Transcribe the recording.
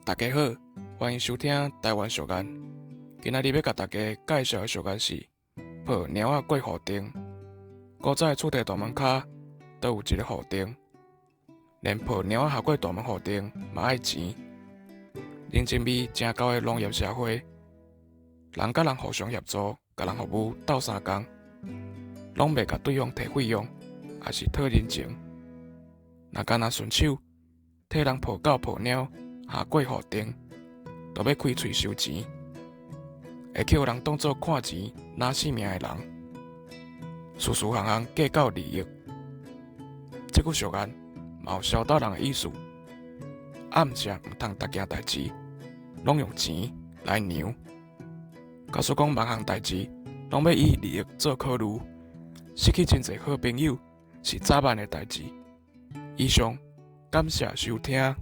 大家好，歡迎收聽台灣俗諺。今仔日欲共大家介紹的俗諺是抱貓仔過雨頂。古早的厝地大門跤都有一个雨頂，連抱貓仔行過大門雨頂嘛愛錢。人情味誠厚的農業社會，人佮人互相協助，共人服務鬥相共，攏袂共對方提費用，抑是討人情。若干焦順手替人抱狗抱貓行過雨頂，就欲開喙收錢，會予人當做看錢若性命的人，事事項項計較利益。這句俗諺嘛有痟鬥人的意思，暗示毋通逐件代誌攏用錢來量。假使講萬項代誌攏欲以利益做考慮，失去真濟好朋友是早晚的代誌。以上，感謝收聽。